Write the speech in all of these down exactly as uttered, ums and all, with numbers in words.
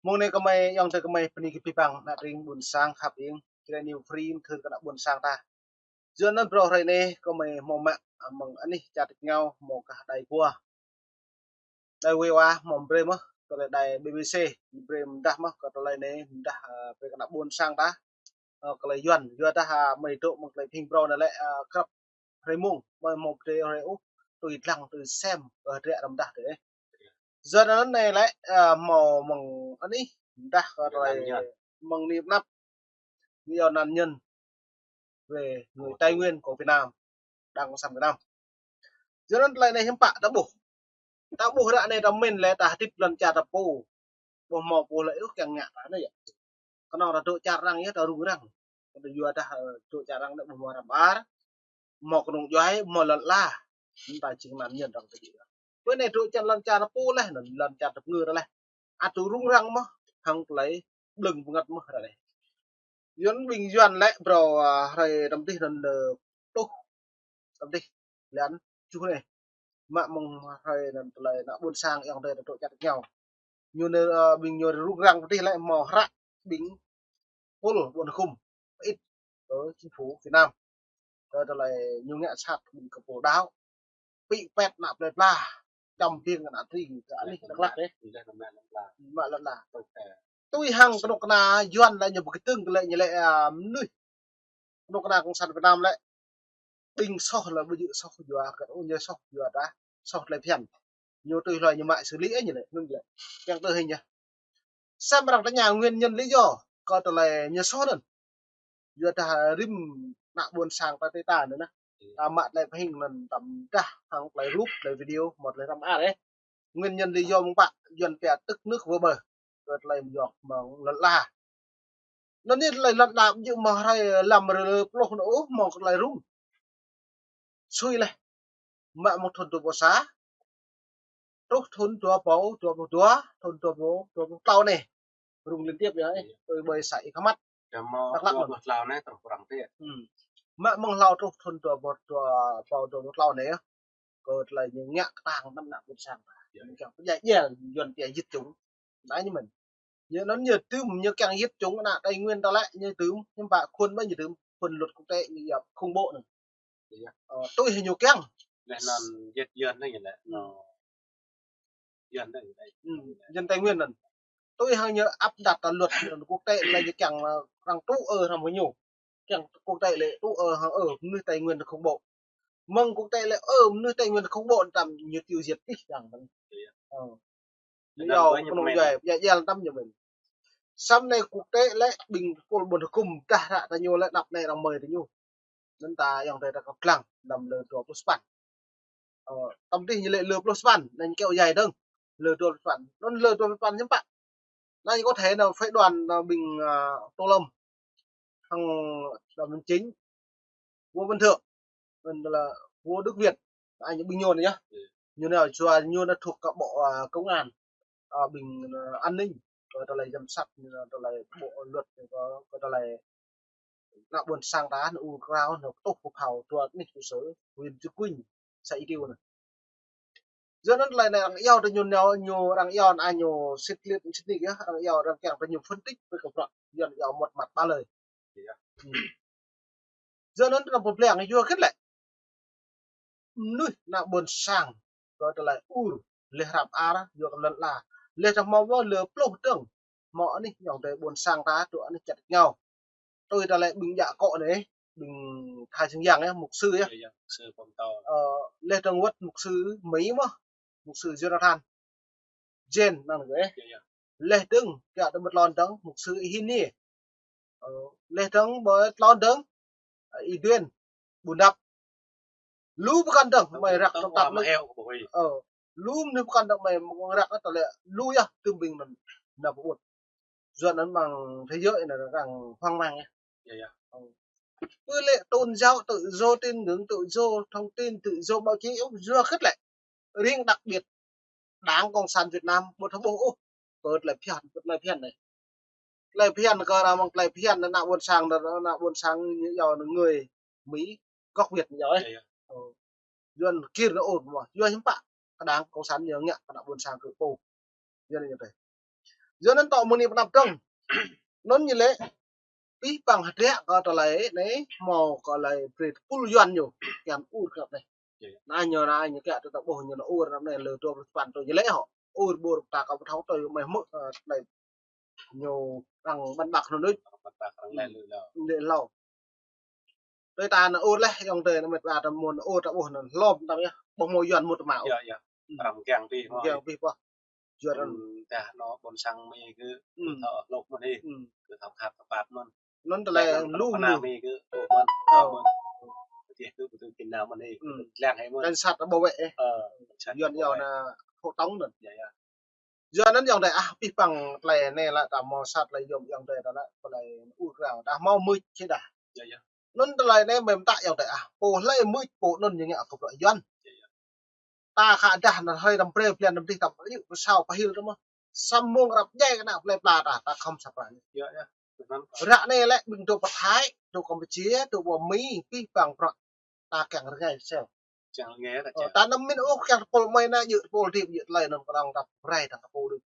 Mông anai kơmơi, ayŏng adơi kơmơi, bơni kơ abih bang ană tring ƀuôn sang khăp ing, Jrai New Free, mơthưr kơ ană ƀuôn sang ta. Yua anŭn phrâo hrơi anai kơmơi hmâo mă, a, mơ̆ng anih čar tač rơngiao hmâo kah đài VOA. Đài VOA hmâo brơi mơ̆, kơ đài BBC, brơi mơdah mơ̆, kơ tơlơi anai mơdah, a, brơi kơ ană ƀuôn sang ta. Ơ, kơ tơlơi Yuan, yua dah, a, mơi dŏ mơ̆ng tơlơi phing phrâo anai lĕ, a, krăp hrơi mông, mơi hmâo pơdrơi hrơi ôh, tui lăng, tui sem, ơ, hơdră răm dah tui. Yua anŭn anai lĕ, a, hmâo mơ̆ng anih, dah kơ tơlơi mơ̆ng anai pơanăp, yua anăn nhân về người Tây Nguyên của Việt Nam, Đảng Cộng sản Việt Nam. Yua anŭn tơlơi anai hiư̆m pă ta ƀuh. Ta ƀuh ră anai ta mĭn lĕ ta hơdip lŏn čar ta pô. Ƀu hmâo pô lĕ ôh kiăng ngă ta anai yơh. Kơnơ̆ng ta dŏ čar arăng yơh ta rŭng răng. Kơ ta yua dah, ơ, dŏ čar arăng anai ƀu hmâo răm ar. Hmâo kơnung djuai, hmâo lŏn ala. Anŭn ta jing anăn nhân arăng tơdơi. Pơ anai dŏ čar lŏn čar ta pô leh, anŭn lŏn čar ta pơngư ta leh. Ăt tŭ rŭng răng mơ̆, hăng tơlơi blơ̆ng bơngăt mơ̆ ră anai. Yuan ƀing Yuan lĕ phrâo, a, hrơi tăm dih anŭn lơ tuh. Tăm dih, lăn, čuh anai. Mă mơ̆ng hrơi anŭn tơlơi ană ƀuôn sang ayŏng adơi ta dŏ čar tač rơngiao. Ñu anai, a, ƀing ñu rŭng răng tăm dih lĕ hmâo hră ƀing pôl ƀuôn hơkŭm. Pơit kơ chính phủ Việt Nam. Kơ tơlơi ñu ngă sat ƀing kơ pô đaŏ. Pĭ pet ană plơi pla. Čăm biêng ană tring kơ anih Dak Lak dih. Mă lŏn ala. Tui hăng kơnuk kơna Yuan lĕ ñu ƀu kơtưng kơ lĕ ñu lĕ, a, mơnuih. Kơnuk kơna Cộng sản Việt Nam lĕ. Ƀing soh lĕ ƀu djơ̆ soh yua kơ, ơ, ñu soh yua dah. Soh tơlơi phiăn. Ñu tui hloi ñu mă xử lý ơ ñu lĕ, anŭn lĕ. Kiăng tơ hing yơh. Sem arăng tơña nguyên nhân lý do kơ tơlơi ñu soh anŭn. Yua dah rĭm ană ƀuôn sang ta tơdah anŭn nah. Ta mă tơlơi pơhing anŭn tăm dah hăng tơlơi rup, tơlơi video, hmâo tơlơi răm ar ơ. Nguyên nhân lý do mơ̆ng pă, Yuan pia tức nước vỡ bờ. Kơ tơlơi mơyŏk mơ̆ng lŏn ala. Anŭn anai tơlơi lŏn ala ƀu djơ̆ mơ̆ hrơi lăm hrơi pluh anŭn ôh hmâo kơ tơlơi rŭng. Sui leh. Mă mơ̆ng thŭn dua pluh sa. Truh thŭn dua rơbâo dua pluh dua, thŭn dua rơbâo dua pluh klâo anai. Rŭng liên tiếp yơh, ơ, tui ƀơi xã Ia Khăm Măt. Dak Lak anŭn. Dua pluh klâo anai truh arăng tih. Mă mơ̆ng hlâo truh thŭn dua rơbâo dua pluh klâo anai yơh. Kơ tơlơi ñu ngă kơtang tăm ană ƀuôn sang. Ñu kiăng pơdjai djel, Yuan pia diệt chủng. Anai ñu mĭn. Ñu anŭn ñu dưm, ñu kiăng diệt chủng ană Tây Nguyên ta lĕ, ñu dưm, hiư̆m pă khuôn ƀơi ñu dưm, khuôn luật quốc tế ñu yap khủng bố anŭn. Ơ, tui hăng ñu kiăng. Leh anŭn diệt Yuan anai lĕ. Yuan anai. Dân Tây Nguyên anŭn. Tui hăng ñu áp đặt luật quốc tế lĕ ñu kiăng, ơ, arăng tŭ ơ hrăm hăng ñu. Kiăng quốc tế lĕ tŭ ơ hăng ơ, mơnuih Tây Nguyên khủng bố. Mơ̆ng quốc tế lĕ ơ, mơnuih Tây Nguyên khủng bố tăm ñu tiêu diệt ih kiăng. Ơ. Ñu yua kơnung djuai, djai djel tăm ñu mĭn. Samơ̆ anai quốc tế lĕ ƀing pôl ƀuôn hơkŭm dah ră ta ñu lĕ anăp anai arăng mơi ta ñu. Anŭn ta ayŏng adơi ta kăp lăng lăm lơ dua pluh sapăn. Ơ, tăm dih ñu lĕ lơ pluh sapăn, anŭn kéo dài dơ̆ng. Lơ dua pluh sapăn, anŭn lơ dua pluh sapăn hiư̆m pă. Anŭn có thể là phái đoàn, ơ, ƀing, ơ, Tô Lâm. Hăng đoàn Minh Chính, Võ Văn Thưởng, anŭn là Võ Đức Việt, anŭn ƀing ñu anai yơh. Ñu anai yua ñu anai thuộc kơ bộ, à, công an, à, ƀing, à, an ninh, kơ tơlơi giám sát, kơ tơlơi bộ luật, kơ, kơ tơlơi ană ƀuôn sang ta, anŭn ur krao, anŭn tuh kơ phao, dua anih trụ sở, huyện Cư Kuin, xã Ia Kiêu anai. Yua anŭn tơlơi anai arăng iâu tơ ñu nao, ñu arăng iâu anai ñu sĭt liêt sĭt nik yơh, arăng iâu arăng kiăng tơ ñu phân tích ƀơi kơ bruă, yua anŭn iâu một mặt ba lời. Yua anŭn tơ anŭn pơblang yua hơget lĕ. Mơnuih ană ƀuôn sang, kơ tơlơi ur, leh rap ar, yua kơ lŏn ala. Leh tơ hmâo wơ̆t lơ pluh dơ̆ng. Hmâo anih ayŏng adơi ƀuôn sang ta, tơ anih čar tač rơngiao. Tui tơlơi ƀing djă akŏ anai, ƀing Thái Sưng Giang yơh, mục sư yơh. Ơ, leh dơ̆ng wơ̆t mục sư Mỹ mơ̆, mục sư Jonathan Jane anŭn kơ. Leh dơ̆ng, kiăng tơ mơ̆t lŏn dơ̆ng, mục sư Ihinie. Ơ, leh dơ̆ng ƀơi lŏn dơ̆ng, ơ, Y Duen, Bun Dap. Lu pơkŏn dơ̆ng, mơi răk tơ̆ng tap lu. Ơ, lu mơnuih pơkŏn dơ̆ng mơi răk tơlơi lu yơh, tơm ƀing anŭn, anŭn pơƀut. Yua anŭn mơ̆ng thế giới anai arăng hoang mang yơh. Ơ. Pơ lĕ tôn giáo tự do, tín ngưỡng tự do, thông tin tự do, báo chí, ơ, yua hơget lĕ. Riêng đặc biệt Đảng Cộng sản Việt Nam ƀu thâo ƀuh ôh kơ tơlơi phiăn, kơ tơlơi phiăn anai. Tơlơi phiăn kơ arăng mơ̆ng tơlơi phiăn ană ƀuôn sang, ană ƀuôn sang ñu iâu anŭn người Mỹ gốc Việt ñu iâu ơ. Ơ. Yua anŭn kir anŭn ôh mơ̆, yua hiư̆m pă kơ Đảng Cộng sản ñu ngă kơ ană ƀuôn sang kơ pô. Yua anŭn ñu tơi. Yua anŭn tŏ mơ̆ng anai pơ anăp dơ̆ng. Anŭn ñu lĕ pih păng hơdră kơ tơlơi anai, hmâo kơ tơlơi brơi tơpul Yuan ñu, kiăng ur krăp anai. Anai ñu, anai ñu kiăng tơdah ƀuh ñu anŭn ur krăp anai lơ dua pluh sapăn tui ñu lĕ hŏ. Ur ƀu ta kơ pơthâo tui mơ̆ hmư̆, ơ, anai ñu arăng ƀăn ƀăk anŭn đôč. Ƀăn ƀăk arăng lĕ lơ lơ. Lĕ lơ. Tui ta anŭn ur leh, ayŏng adơi anŭn met wa ta mơ̆n ur ta ƀuh anŭn hlom ta yơh. Ƀuh hmâo Yuan mŭt mă ôh. Yơh, yơh. Arăng kiăng pih mơ̆. Kiăng pih pơh. Yuan anŭn. Dah anŭn ƀôn sang Mi kơ, kơ thâo lŏk mơ̆n ih. Kơ thâo khăp tơpă mơ̆n. Anŭn tơlơi lu anŭn. Mi kơ, ơ mơ̆n, ơ mơ̆n. Kơ kơ ƀu tui Việt Nam mơ̆n ih. Lăng hai mơ̆n. Cảnh sát bảo vệ ih. Ơ, cảnh sát bảo vệ. Yuan yua anŭn hộ tống anŭn. Yơh, yơh. Yua anŭn ayŏng adơi ah, pih păng tơlơi anai lĕ ta hmâo sat lĕ yôm ayŏng adơi ta lĕ, tơlơi ur krao. Dah hmâo mưč čih dah. Yơh, yơh. Anŭn tơlơi anai mơ̆ mơta ayŏng adơi ah. Pô hlơi mưč pô anŭn ñu ngă kơ bruă Yuan. Yơh, yơh. Ta khă dah anŭn hlơi đăm brơi blan đăm dih ta ƀu yua pơsao pơhil tơ mơ̆. Samơ̆ mơ̆ng răp djai kơ ană plơi pla ta, ta khŏm sa pran. Yơh, yơh. Ră anai lĕ ƀing dŏ pơ Thái, dŏ Campuchia, dŏ pơ Mi, pih păng bruă ta kiăng rơngai sel. Kiăng rơngai ta. Ơ, kiăng. Ta anăm min ôh kiăng tơpul mơi anai djơ̆ tơpul dih, djơ̆ tơlơi anŭn kơnơ̆ng ta rai ta tơpul dih.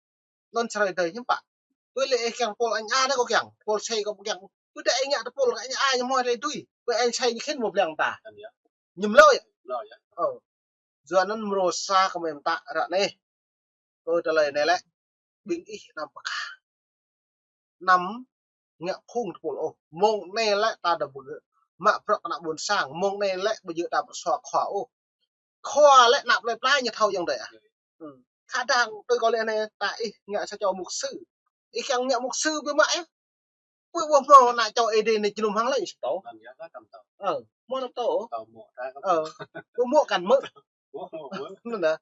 Anŭn sơrai adơi hiư̆m pă. Pơ lĕ ih kiăng tơpul añ a anai kâo kiăng, tơpul se kâo kiăng. Pơ đa ih ngă tơpul añ a ñu hmâo tơlơi tui. Pơ añ se ñu khĭn mơ̆ blang ta. Anŭn yơh. Ñu mlâo yơh. Mlâo yơh. Ơ. Yua anŭn mrô sa kơ mơi mơta ră anai. Kơ tơlơi anai lĕ ƀing ih anăm pơkă. Anăm ngă phung tơpul ôh. Mơ̆ng anai lĕ ta dah ƀu mă bruă kơ ană ƀôn sang. Mơ̆ng anai lĕ ƀu djơ̆ ta pơsua khua ôh. Khua lĕ ană plơi pla ñu thâo ayŏng adơi ah. Khă dah tui kâo lĕ anai ta ih ngă sa čô mục sư. Ih kiăng ngă mục sư ƀu mă ih. Pơ ƀuh hmâo ană čô Ơi Adai anai jơnum hăng lĕ sĭt tơ. Ơ, hmâo anŭn tơ. Ơ, ƀu hmâo kăn mơ̆. Anŭn dah.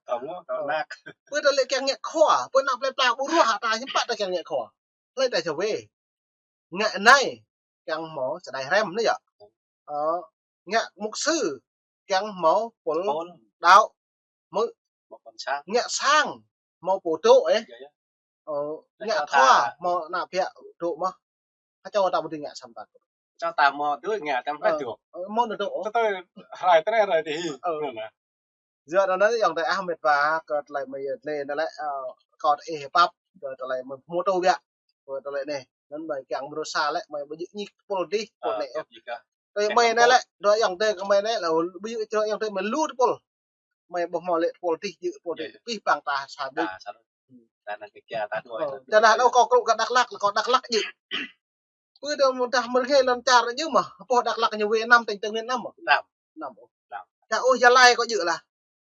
Pơ tơlơi kiăng ngă khua, pơ ană plơi pla ƀu ruah ta hiư̆m pă ta kiăng ngă khua. Hlơi ta čơ wê. Ngă anai kiăng hmâo čơđai hrăm anai yơh. Ơ, ngă mục sư kiăng hmâo tơpul đaŏ mơ̆. Ngă sang hmâo pô dŏ ih. Ơ, ngă khua hmâo ană biă dŏ mơ̆. Kơ čô ta ƀu dưi ngă samơ̆ ta. Čô ta hmâo dưi ngă tăm hlơi dŏ. Ơ, hmâo anŭn dŏ. Tơtơi hrơi tơrê hrơi tih. Ơ. Anŭn yơh. Yua anŭn ayŏng adơi ah met wa kơ tơlơi mơi yơh lĕ anŭn lĕ, ơ, kâo ih pap kơ tơlơi mơi hmâo tơbiă. Kơ tơlơi anai. Anŭn mơi kiăng mrô sa lĕ mơi ƀu djơ̆ ñik tơpul dih, tơpul anai. Tui mơi anai lĕ, dua ayŏng adơi kơ mơi anai lĕ, ƀu djơ̆ čô ayŏng adơi mơi lu tơpul. Mơi ƀuh hmâo lĕ tơpul dih djơ̆ tơpul dih. Pih păng ta sa đôč. Ta anŭn kơ kia ta dua. Ơ, ta dah anŭn kâo krŭ kơ Dak Lak, kâo Dak Lak djơ̆. Pơ dah mơ̆ dah mơ̆ rơngai lŏn čar djơ̆ mơ̆. Pơ Dak Lak ñu wê anăm tơ̆ng tơ̆ng wê anăm mơ̆. Anăm. Anăm. Anăm. Dah ôh Gia Lai kâo djơ̆ lah.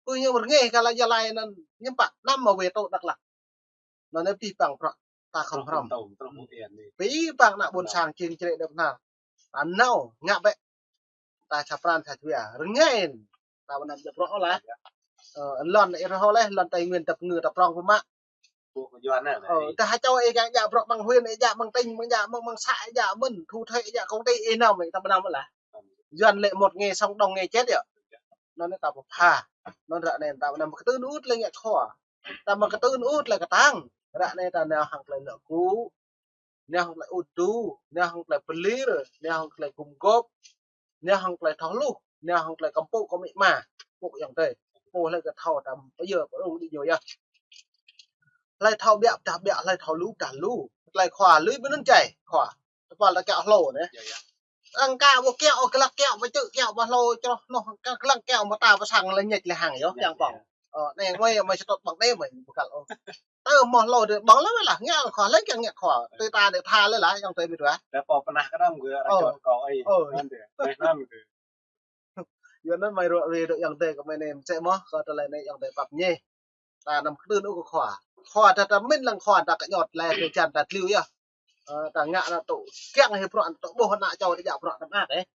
Pơ ñu rơngai kơ la Gia Lai anŭn hiư̆m pă anăm mơ̆ wê tŏ Dak Lak. Anŭn anai pih păng bruă ta khŏm hrăm. Pih păng ană ƀôn sang čing črĕ dơ̆p nar. Anŭn ngă bĕ. Ta sa pran sa jua. Rơngai. Ta ƀu anăm djă bruă ôh lah. Ơ, lŏn ih rơhô leh, lŏn Tây Nguyên ta pơngư ta prŏng pơmă. Ơ, ta ha čô ih kiăng djă bruă mơ̆ng huyện, ih djă mơ̆ng tỉnh, mơ̆ng djă mơ̆ng, mơ̆ng xã, ih djă mơ̆n, thu thuế, ih djă công ty, ih anăm, ih ta ƀu anăm lah. Yuan lĕ một ngày sống đông ngày chết yơh. Anŭn ta pơpha. Anŭn ră anai ta ƀu anăm kơtưn ŭt lĕ ngă khua. Ta mă kơtưn ŭt lĕ kơtang. Ră anai ta nao hăng tơlơi lŏ gŭ. Nao hăng tơlơi ŭt du, nao hăng tơlơi pơlir, nao hăng tơlơi gum gôp, nao hăng tơlơi thâo hluh, nao hăng tơlơi kơmpŭ kơ amĭ ama, pŭ ayŏng adơi. Pô hlơi kơ thâo ta pơyơr pơrŭng đĭ ñu yơh. Hlơi thâo biă pơdah biă, hlơi thâo lu pơdah lu. Tơlơi khua lui ƀơi anŭn čai, khua. Tơpul ta kiaŏ hlô anai. Arăng ka ƀu kiaŏ, glăk kiaŏ, ƀu čư̆ kiaŏ, ƀu hlô čroh noh, ka glăk kiaŏ mơta pơsăng lĕ ñĕč lĕ hăng yơh, kiăng pơ̆ng. Ơ, anai mơi, mơi sơtŭt ƀơ̆ng anai mơi, ƀu kăl ôh. Tơ hmâo hlô dih ƀơ̆ng lĕ mơi lah, ngă khua lĕ kiăng ngă khua. Tui ta dih tha lĕ lah, ayŏng adơi mĭt wa. Dah pô pơnah kơ đam gơ̆, ră čô kâo ih. Ơ. Anŭn dih, mơi anŭn dih. Yua anŭn mơi ruă wê dŏ ayŏng adơi kơ mơi anai mơsĕ mơ̆, kơ tơlơi anai ayŏng adơi pap ñe. Ta anăm kơtưn ôh kơ khua. Khua ta, ta min lăng khua ta kơñot lĕ tơ čan ta tliu yơh. Ơ, ta ngă anŭn tŭ kiăng hĭ bruă anŭn tŭ ƀuh ană čô ta djă bruă ta mơak ih.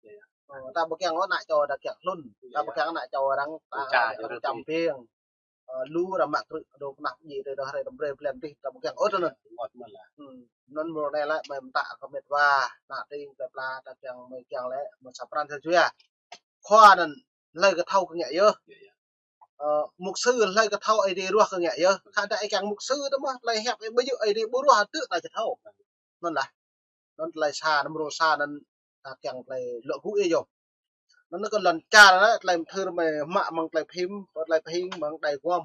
Ơ, ta ƀu kiăng ôh ană čô ta kiăng hlŭn. Ta ƀu kiăng ană čô arăng ta čăm piêng. Ơ, lu arăng mă krư̆ dŏ pơnah pơdjai tơ dah hrơi đăm brơi blan dih ta ƀu kiăng ôh tơ anŭn. Anŭn mơ̆ anai lĕ mơi mơta kơ met wa, ană tring plơi pla ta kiăng mơi kiăng lĕ mơi sa pran sa jua. Khua anŭn hlơi kơ thâo kơ ngă yơh. Ơ, mục sư hlơi kơ thâo Ơi Adai ruah kơ ngă yơh. Khă dah ih kiăng mục sư tơ mơ̆, tơlơi hiăp ih ƀu djơ̆ Ơi Adai ƀu ruah tơ ta či thâo. Anŭn lah. Anŭn tơlơi sa, anăm mrô sa anŭn ta kiăng tơlơi lŏ gŭ ih yơh. Anŭn kơ lŏn čar anŭn, tơlơi mơthưr mơi mă mơ̆ng tơlơi phim, tơlơi phim mơ̆ng đài Guam.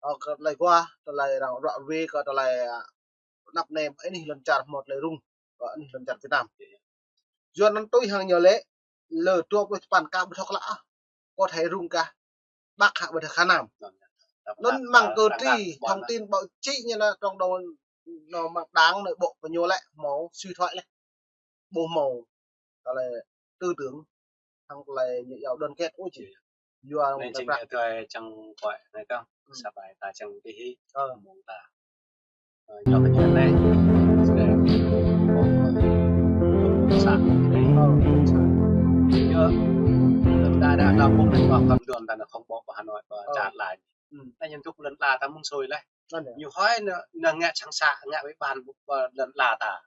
Ơ, kơ tơlơi gua, tơlơi arăng ruă wê kơ tơlơi, ơ, anăp anai ƀơi anih lŏn čar hmâo tơlơi rŭng, ƀơi anih lŏn čar Việt Nam. Yua anŭn tui hăng ñu lĕ, lơ dua pluh sapăn ka ƀu thâo klă ah. Có thể rŭng kah Bắc hă ƀôdah kah Nam. Anŭn mơ̆ng cử tri, thông tin báo chí ñu anŭn, trong đó anŭn mơ̆ng đảng nội bộ kơ ñu lĕ hmâo suy thoái lĕ. Ƀu hmâo tơlơi tư tưởng hăng tơlơi ñu iâu đoàn kết ôh či. Yua anai jing tơlơi čang kuai anai kah. Sa ƀai ta čang tih hĭ. Mơ̆ng ta. Ơ, yua kơ ñu anai. Sa. Yua, ta đã đọc một cái khóa cấm đường ta là không bỏ vào Hà Nội và trả lại. Anai ñu dŏ lŏn ala ta mơ̆ng sui leh. Ñu hơi anŭn, anŭn ngă sang sa, ngă ƀơi ban, ƀơi lŏn ala ta.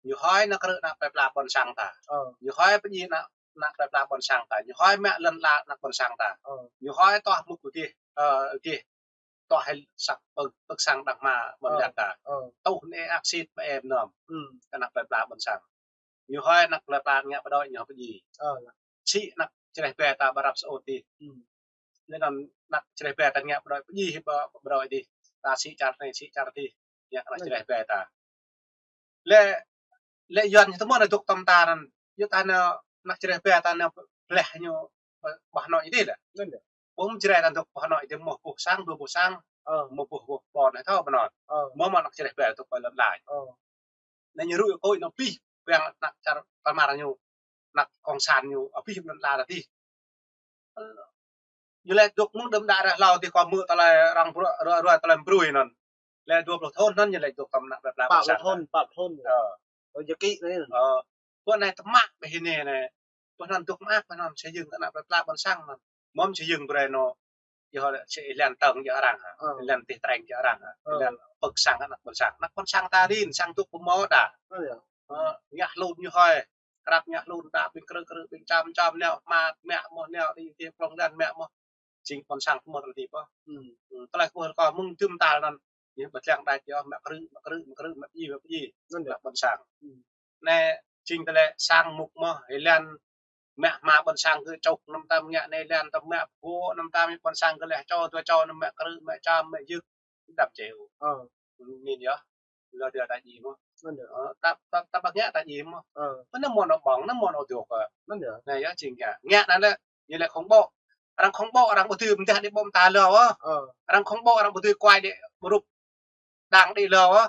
Ñu hơi anŭn krư̆ anăp plơi pla ƀôn sang ta. Ñu hơi pơjing anăp, anăp plơi pla ƀôn sang ta. Ñu hơi mă lŏn ala anăp ƀôn sang ta. Ñu hơi tuah mŭk kơ gih, ơ, gih. Tuah hơi săk pơ̆k, pơ̆k sang đang hmua ƀôn lan ta. Tuh anai ăt sĭt ƀơi em nơm. Kơ anăp plơi pla ƀôn sang. Ñu hơi anăp plơi pla ngă pơđôi ñu pơjing. Sĭ anăp čơreh ƀe ta ƀơi Arab Saudi. Lĕ anŭn anăp čơreh ƀe ta ngă pơđôi pơjing hĭ ƀơi, pơđôi dih. Ta sĭ čar anai, sĭ čar dih. Ngă anăp čơreh ƀe ta. Lĕ, lĕ Yuan ñu tơmơ̆n dŏ tơm ta anŭn. Yua ta anŭn anăp čơreh ƀe ta anŭn pleh ñu ƀơi, ƀơi Hà Nội dih lĕ. Ƀu mơ̆ čơreh ta dŏ ƀơi Hà Nội dih mơ̆ boh sang, dua boh sang. Mơ̆ boh, boh ƀôn anai thâo ƀơi anŭn. Mơ̆ mơ̆ anăp čơreh ƀe dŏ ƀơi lŏn ala. Anai ñu rŭ kơ ñu abih, ƀing anăp čar pơmar ñu, anăp cộng sản ñu, abih lŏn ala ta dih. Ñu lĕ dŏ mơ̆ng đưm đă ră hlâo dih kâo hmư̆ tơlơi arăng bruă, ruai, ruai tơlơi brui anŭn. Lĕ dua pluh thŭn anŭn ñu lĕ dŏ tơm anăp plơi pla ƀôn sang. Pă pluh thŭn, pă pluh thŭn. Ơ. Ơ, jơkĭ anai. Ơ, pơ anai tơmă ƀơi anai anai. Pơ anŭn dŏ mơak, pơ anŭn xây dựng anăp plơi pla ƀôn sang anŭn. Mơ̆ xây dựng brơi anŭn. Yua lĕ sĭ ih lăng tơ̆ng jă arăng hă. Ih lăng tih treng jă arăng hă. Ih lăng pơ̆k sang anăp ƀôn sang. Anăp ƀôn sang ta rin, sang dŏ pơmâo đa. Ơ, ngă hlŭn ñu hơi. Krăp ngă hlŭn ta ƀing krư̆ krư̆, ƀing čăm čăm, nao hmua mă mơ̆, nao dih dih prong dan mă mơ̆. Jing ƀôn sang tơmơ̆ tơlơi dih pơ. Tơlơi kơ kâo mơ̆ng dŭm tal anŭn. Ñu ƀu lăng đač yơh, mă krư̆, mă krư̆, mă krư̆, mă pơjing, mă pơjing, mă ƀôn sang. Anai, jing tơlơi sang mŭk mơ̆, ih lăng mă hmua ƀôn sang kơ čŏk anăm tam ngă anai lăng tam mă pô anăm tam ƀôn sang kơ leh čô, dua čô anăm mă krư̆, mă čăm, mă yơk, đăp čeo. Min yơh. Lơ dua ta djim mơ̆. Ơ, ta, ta, ta ƀu ngă ta djim mơ̆. Pơ anai mơ̆n anŏ ƀơ̆ng, anai mơ̆n anŏ dŏ kơ. Anai yơh jing ngă. Ngă anŭn lĕ, ñu lĕ khủng bố. Arăng khủng bố, arăng ƀu dưi mơdah đĭ ƀô̆ mơta lơ ôh. Arăng khủng bố, arăng ƀu dưi kuai đĭ ƀrŭp đang đĭ lơ ôh.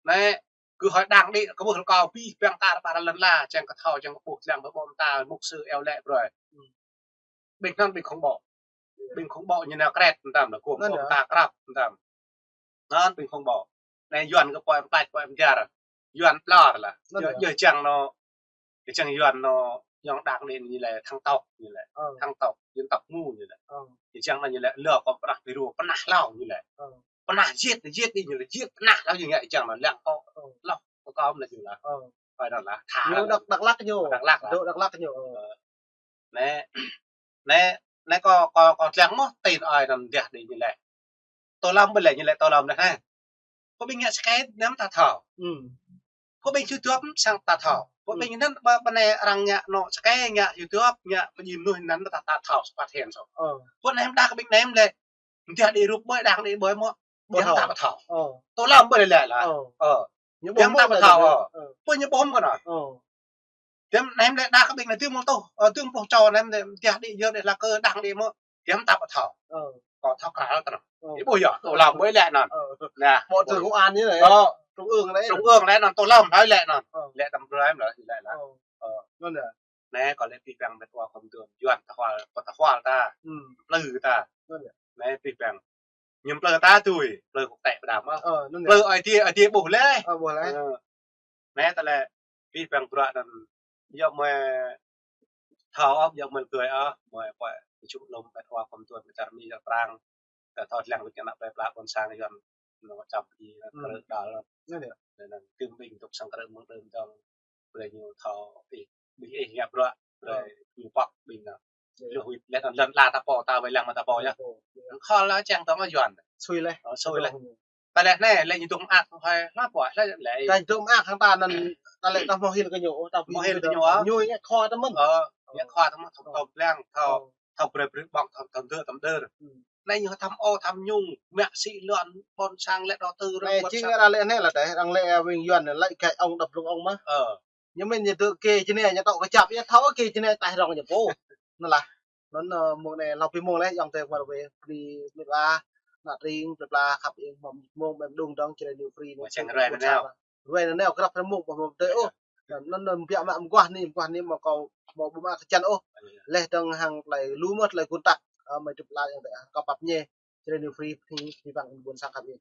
Anai, kơ hơi đang đĭ, kơ ƀuh rơkâo abih, ƀing ta ră ƀar lŏn ala, čang kơ thâo, čang kơ ƀuh, čang kơ ƀô̆ mơta, mục sư iâu laĭ brơi. Ƀing anŭn ƀing khủng bố. Ƀing khủng bố ñu nao kret mơtam, lĕ gum ƀô̆ mơta krăp mơtam. Anŭn ƀing khủng bố. Anai Yuan kơ pơ̆i pơklač pơ̆i mơjar. Yuan ƀlŏr lah. Yua, yua čang anŭn, yua čang Yuan anŭn, yua đang đĭ ñu lĕ thăng tộc ñu lĕ. Thăng tộc, dân tộc Ngu ñu lĕ. Yua čang anŭn ñu lĕ, lơ kơ pơnah Pơrô, pơnah hlâo ñu lĕ. Pơnah jiêt, jiêt đĭ ñu lĕ, jiêt pơnah hlâo ñu ngă čang anŭn lăng kơ. Lŏ, kơ kâo mơ̆ lĕ ñu lah. Phải anŭn lah, tha. Ñu Đắk, Đắk Lắk ñu. Đắk Lắk lah. Dŏ Đắk Lắk ñu. Anai, anai, anai kâo, kâo, kâo lăng mơ̆, tin ai anŭn mơdah đĭ ñu lĕ. Tô Lâm ƀơi lĕ ñu lĕ Tô Lâm anai hă. Kơ ƀing ngă sơkê anŭn ta thâo. Kơ ƀing YouTube sang ta thâo. Kơ ƀing anŭn ƀơ, ƀơ anai arăng ngă anŏ sơkê ngă YouTube, ngă pơjing mơnuih anŭn ta, ta thâo, phát hiện soh. Kơ anai mơdah kơ ƀing anai lĕ. Mơdah đĭ rup ƀơi đang đĭ ƀơi mơ̆. Ƀu thâo. Ƀu thâo. Tô Lâm ƀơi lĕ lah. Ƀu thâo. Pơ ñu ƀuh kơ anai. Tơm nem lĕ đa kơ ƀing anai tơm mơ̆ tŏh, ơ, tơm pluh čô nem lĕ mơdah đĭ yơh đĭ lah kơ đang đĭ mơ̆. Tơm ta ƀu thâo. Kâo thâo krăl tơnă. Ih ƀuh yơh, Tô Lâm ƀơi lĕ anŭn. Nă. Bộ trưởng công an ñu lĕ. Trung ương lĕ. Trung ương lĕ anŭn, Tô Lâm hơi lĕ anŭn. Lĕ tơm brơi mơ̆ lĕ lĕ lah. Anŭn lĕ. Anai kâo lĕ pih păng met wa khŏm tuôm Yuan ta hual, pơ ta hual ta. Plư ta. Anai pih păng. Ñu plư ta tui, plư kŭk tĕ pơđam mơ̆. Plư ai tiê, ai tiê ƀuh lĕ. Anai ta lĕ pih păng bruă anŭn. Yua mơi thâo ôh, yua mơi tui ôh, mơi pơčŭk lŏm met wa khŏm tuôm met čar Mi čar Prang. Ta thâo lăng wĭt kơ anăp plơi pla ƀôn sang Yuan anŭn čăm pơjing krư̆ đăl. Anŭn tơm ƀing dŏ sang krư̆ mơ̆ng đưm dơ̆ng. Brơi ñu thâo ih, ƀing ih ngă bruă, brơi ñu pŏk ƀing anŭn. Lu huĭ lĕ anŭn lŏn ala ta pô, ta wai lăng mă ta pô yơh. Khŏl lah čang tơm Yuan. Sui leh. Sui leh. Ta lĕ anai, lĕ ñu dŏ mơak hơi, hla pô, hla lĕ. Ta dŏ mơak hăng ta anŭn, ta lĕ ta hmâo hil kơ ñu, ta hmâo hil kơ ñu. Ñu ngă khua ta mơ̆n. Ngă khua ta mơ̆n, thâo, thâo lăng, thâo. thâo brơi brơi ƀơ̆ng thâo thâo dơ̆ tăm đơr. Anai ñu thăm ô thăm nhung, mă sĭ lŏn ƀôn sang lĕ đầu tư rơ̆ng ƀôn sang. Anai jing arăng lĕ anai lah dêh, arăng lĕ Wing Yuan lĕ gah ŏng đăp lŏng ŏng mơh. Ơ. Ñu mĭn ñu dŏ kê jơnai ñu tŏ kơjăp, ñu thâo kê jơnai taih rŏng ñu pô. Anŭn lah. Anŭn, ơ, mông anai hlâo pi mông lĕ, yŏng tơi mơ̆ rơwe, bli mĭt wa, ană tring, bla bla, khăp ing, mơ̆ mông ƀĕm đung dơ̆ng, Jrai New Free anai. Mơ̆ čang rai nanao. Rai nanao, krăp rơmung, ƀu mơ̆ tơi ôh. Anŭn, anŭn biă mă mơguah anai, mơguah anai mơ̆ kâo, mơ̆ ƀu mă kơjăn ôh. Laih dơ̆ng hăng tơlơi lu mơ̆ tơlơi kơntak, ơ, mơi tip la yŏng tơi, kâo pap ñe, Jrai New Free, phi, phi bang ƀôn sang khăp ing.